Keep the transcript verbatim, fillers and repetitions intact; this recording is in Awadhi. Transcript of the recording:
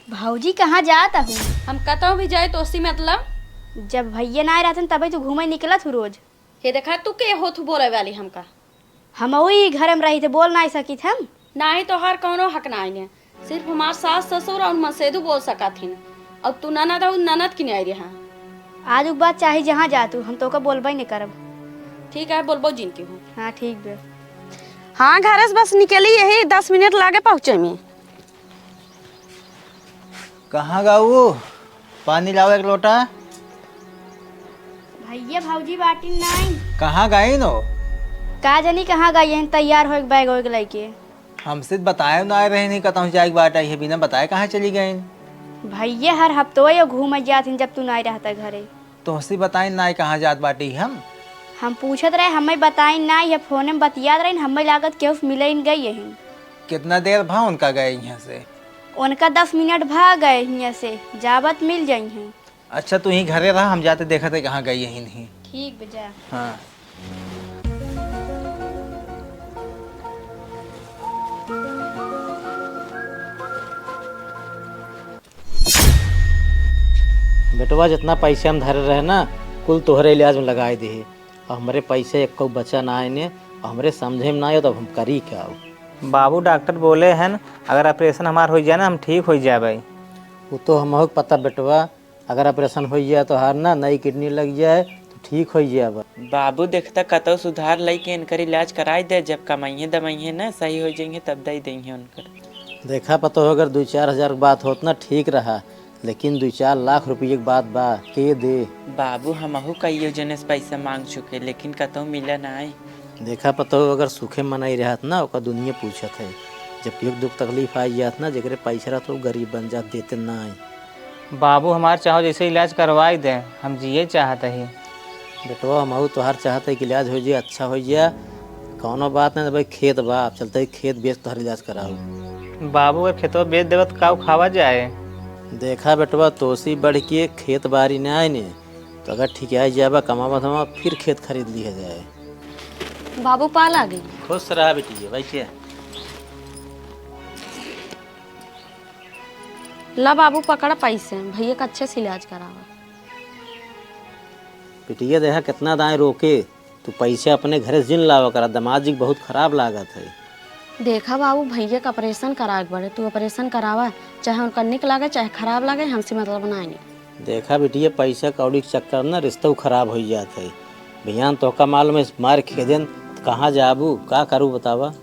भौजी, कहाँ जात हूँ? हम कतौ भी जाए तो उसी मतलब। जब भैया ना रहतन तबे तू घूमे निकलत हूँ रोज। ये देखा, तू के होत हूँ बोले वाली हमका? हम वही घर में रही थे, बोल ना सकित हम। नाही, तोहार कौनो हक नाही ने। सिर्फ हमार सास ससुर और मसेदू बोल सकत हिन। और तू ननद और ननद की नहीं रहा। आज उक बात चाहे जहाँ जा तू, हम तोका बोलबे नहीं करब। ठीक है, बोलबो जिनकी हूँ। हाँ, ठीक बे। हाँ, घर से बस निकली यही दस मिनट लागे पहुँचे में। कहाँ गाऊ? पानी लाओ एक लोटा। भैया, भौजी बाटिन नाई। कहाँ गईन हो? का जानी कहाँ गई हैं, तैयार हो एक बैग वैग लेके। हमसे बताए ना आए रहे, नहीं कहता हूँ जाए बाटा, ये बिना बताए कहाँ चली गईन? भैया, हर हफ्तो यो घूम जात हैं जब तू नाई रहता घरे। तोहसे बताइन नाई कहाँ जात बाटी हम? हम पूछत रहे, हमें बताइन नाई, ये फोन में बतियात रहे, हमें लागत केहू से मिले इन गई यही। कितना देर भा उनका गए यहाँ से? उनका दस मिनट भा गए हियाँ से, जावत मिल जाई हैं। अच्छा, तू ही घरे रहा, हम जाते देखते कहाँ गई यही नहीं। ठीक बजा। हाँ। बेटवा, जितना पैसा हम धरे रहे ना, कुल तोहरे इलाज में लगाए दिहे। अब हमरे पैसे एको बचा ना आइने, अब हमरे समझे में ना आयो, तब हम करी क्या? बाबू, डॉक्टर बोले हन, अगर ऑपरेशन हमार हो जाए ना, हम ठीक हो जाबे। वो तो हमहू के पता बेटवा, अगर ऑपरेशन हो जाए तोहार ना, नई किडनी लग जाए तो ठीक हो जाबे। बाबू, देखता कतौ सुधार लइके इनकर इलाज कराई दे, जब कमाइए दमाइए ना, सही हो जाइए तब दे देइए उनकर। देखा पतोह, अगर दू चार हजार के बात होत ना, ठीक रहा, लेकिन दू चार लाख रुपये के बात बा, के दे? बाबू, हमहू कइयो जने से पैसा मांग चुके, लेकिन कतौ मिला नाई। देखा पतोह, अगर सुखे मनई रहत ना, ओकर दुनिया पूछत है, जब केहू के दुख तकलीफ आई जात ना, जेकरे पैसा रहत, वो गरीब बन जात, देते नाई। बाबू, हमार चाहो जैसे इलाज करवाई दे, हम जिए चाहत ही। बेटवा, हमहू तोहार चाहत है कि इलाज हो जाए, अच्छा हो जाए, कौनो बात नहीं। भाई, खेत बा, आप चलते ही खेत बेच तोहार इलाज कराऊ। बाबू, अगर खेतवा बेच देबा तो का खावा जाए? देखा बेटवा, तोसी बढ़ के खेत बारी ना आइने, तो अगर ठिकाई जाबा, कमावा धमावा, फिर खेत खरीद लिया जाए। बाबू, पा लागे। खुश रहा बेटी, बैठिए। ला बाबू, पकड़ पैसे, भैया का अच्छे से इलाज करावा। बिटिया, देखा कितना दाएं रोके, तू पैसे अपने घरे से जिन लावा करा, दामाद जी के बहुत खराब लागत है। देखा बाबू, भैया का ऑपरेशन कराए के बड़े, तू ऑपरेशन करावा, चाहे उनका निक लागे, चाहे खराब लागे, हमसे मतलब नाई। देखा बिटिया, पैसा कौड़ी के चक्कर में ना रिश्तौ खराब हो जात है। भैया, तोहका मालूम है, मार खेदेन तो कहाँ जाबू, का करू बतावा?